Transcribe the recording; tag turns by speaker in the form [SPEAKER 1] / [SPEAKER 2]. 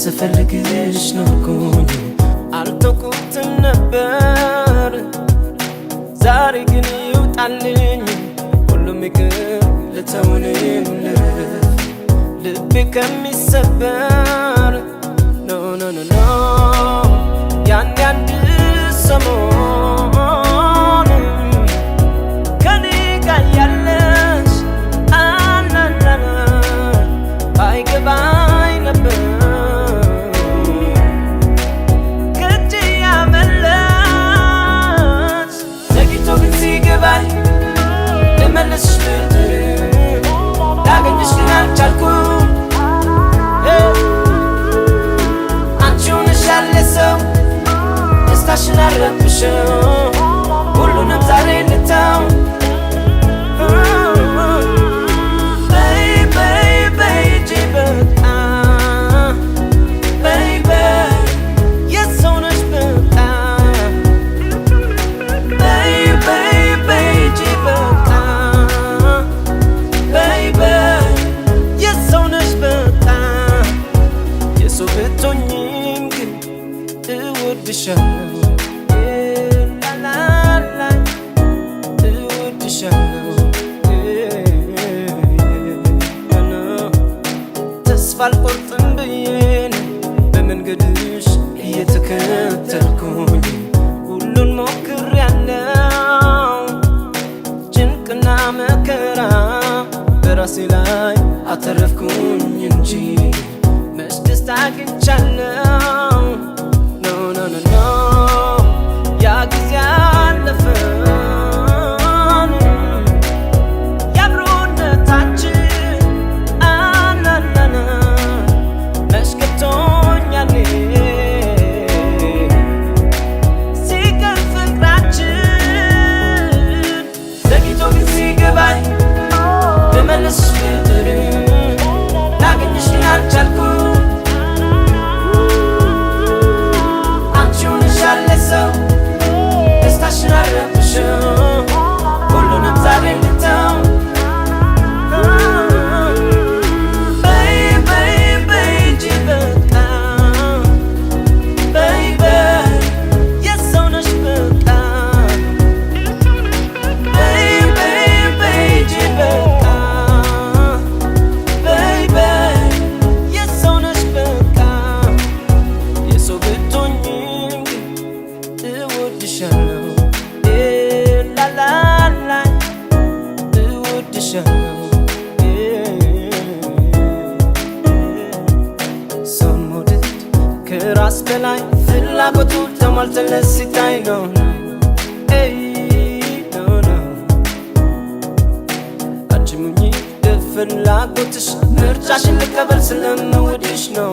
[SPEAKER 1] ስፈልግሽ ኖርኩኝ፣ አልተውኩትም ነበር። ዛሬ ግን ይውጣልኝ ሁሉም ይቅር፣ ልተውንም ልረፍ ልቤ ከሚሰበር። No, no, no, no። ያን አንድ ሰሞን ከኔ ጋር ያለሽ አላላላ ባይገባኝ ነበር ከእጄ ያመለጥሽ። ዘግይቶ ግን ሲገባኝ ልመልስሽ ብጥር ላገኝሽ ግን አልቻልኩም። አንቺ ሆነሻል ሰው፣ ደስታሽን አልረብሽው፣ ሁሉንም ዛሬ ልተው። በይ በይ በይ ሂጂ በቃ፣ በይ በይ፣ የሰው ነሽ በቃ። በይ በይ በይ ሂጂ በቃ፣ በይ በይ፣ የሰው ነሽ በቃ። የሰው ብትሆኚም ግን እወድሻለሁ፣ ላላላ እወድሻለሁ። ተስፋ አልቆርጥም ብዬን በመንገድሽ እየተከተልኩኝ ሁሉን ሞክሬያለሁ። ጭንቅና መከራ በራሴ ላይ አተረፍኩኝ እንጂ መች ደስታ አግኝቻለሁ? No, no, no, no፣ ያ ጊዜ አለፈ። የአብሮነታችን አላላላ መች ገብቶኛል ሲቀር ፍቅራችን። ዘግይቶ ግን ሲገባኝ ልመልስሽ ብጥር ላገኝሽ ግን አልቻልኩም። አንቺ ሆነሻል ሰው፣ ደስታሽን አልረብሽም፣ ሁሉንም ዛሬ ልተው። በይ በይ በይ ሂጂ በቃ፣ በይ በይ፣ የሰው ነሽ በቃ። በይ በይ በይ ሂጂ በቃ፣ በይ በይ፣ የሰው ነሽ በቃ። የሰው ብትሆኚም ግን እወድሻለሁ፣ ላላላ እወድሻለሁ። ሰው መውደድ ከራስ በላይ ፍላጎቱ ተሟልቶለት ሲታይ ነው። No, no። አንቺ ሙኝ ፍላጎትሽ፣ ምርጫሽን ልቀበል ስለምወድሽ ነው።